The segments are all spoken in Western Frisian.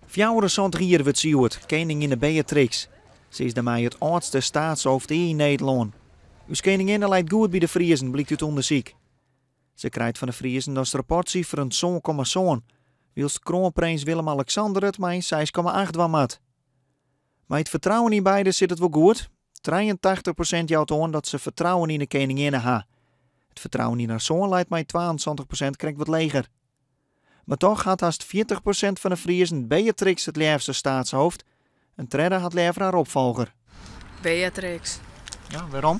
74 jier wurdt se hjoed, keninginne Beatrix. Se is dêrmei it âldste steatshoofd ea yn Nederlân. Us keninginne leit goed by de Friezen, blykt út ûndersyk. Se krijt fan de Friezen as rapportsifer in 7,7, wylst kroanprins Willem-Alexander it mei in 6,8 dwaan moat. Mei it fertrouwen yn beide sit it wol goed. 83% jout oan dat se fertrouwen yn de keninginne ha. It fertrouwen yn har soan leit mei 72% krekt wat leger. Mar toch hat hast 40% fan de Friezen Beatrix it leafste steatshoofd. In tredde hat leaver har opfolger. Beatrix. Ja, wêrom?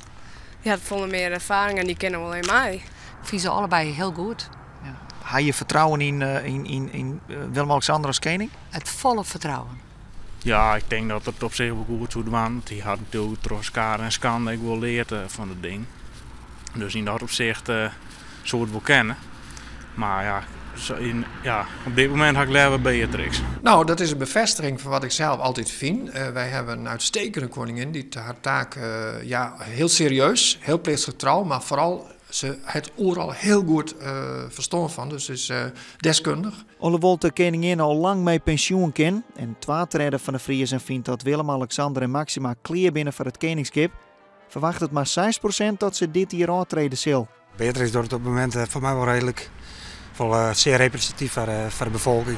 Die hat folle mear erfaring en dy kinne wol even mei. Ik fyn se allebei hiel goed. Ja. Ha je fertrouwen yn Willem-Alexander as kening? It folle fertrouwen. Ja, ik tink dat it op sich wol goed soe dwaan. Hy hat natuerlik troch skade en skande ek wol leard fan it ding. Dus yn dat opsicht soe it wol kinne. Mar ja, ja, op dit momint ha ik leaver Beatrix. Nou, dat is in befêstiging fan wat ik sels altyd fyn. Wy hawwe in uitstekende koningin dy't har taak ja, hiel serieus, hiel plichtsgetrou, mar foaral se hat oeral hiel goed ferstân fan, dus is deskundich. Alhoewol't de keninginne al lang mei pensjoen kin en twa tredde fan de Friezen fynt dat Willem-Alexander en Maxima klear binne foar it keningskip, ferwachtet mar 6% dat se dit jier ôftrede sil. Beatrix docht it op it momint foar my wol reedlik. Wol sear represintatyf foar de befolking.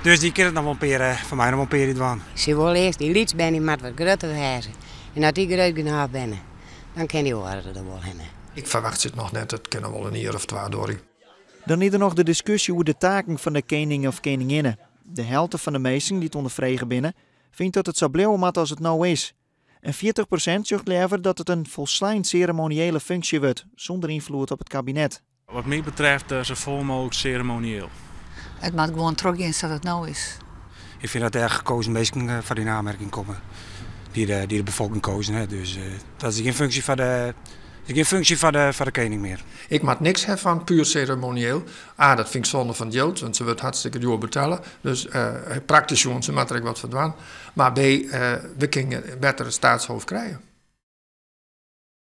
Dus dy kin it noch wol in pear, foar my noch wol in pear jier dwaan. Se wol earst dy lytsbern, dy moat wat grutter wêze. En as dy grut genôch binne, dan kin dy oare der wol hinne. Ik ferwachtsje it noch net, it kin noch wol in jier of twa duorje. Dan is der noch de diskusje oer de taken fan de kening of keninginne. De helte fan de minsken dy't ûnderfrege binne, fynt dat it sa bliuwe moat as it no is. En 40% sjocht leaver dat it in folslein seremoniële funksje wurdt, sûnder ynfloed op it kabinet. Wat my betreft sa folle mooglik seremonieel. It moat gewoan trochgean sa't it no is. Ik fyn dat dêr gekozen minsken foar yn oanmerking komme, dy't de befolking kozen hat. Dus dat is gjin funksje foar de, is gjin funksje foar de kening mear. Ik moat niks ha fan puer seremonieel. A, dat fyn ik sonde fan it jild, want se wurdt hartstikke djoer betelle. Dus praktysk sjoen, se moat der ek wat foar dwaan. Mar B, we kinne better it steatshoofd krije.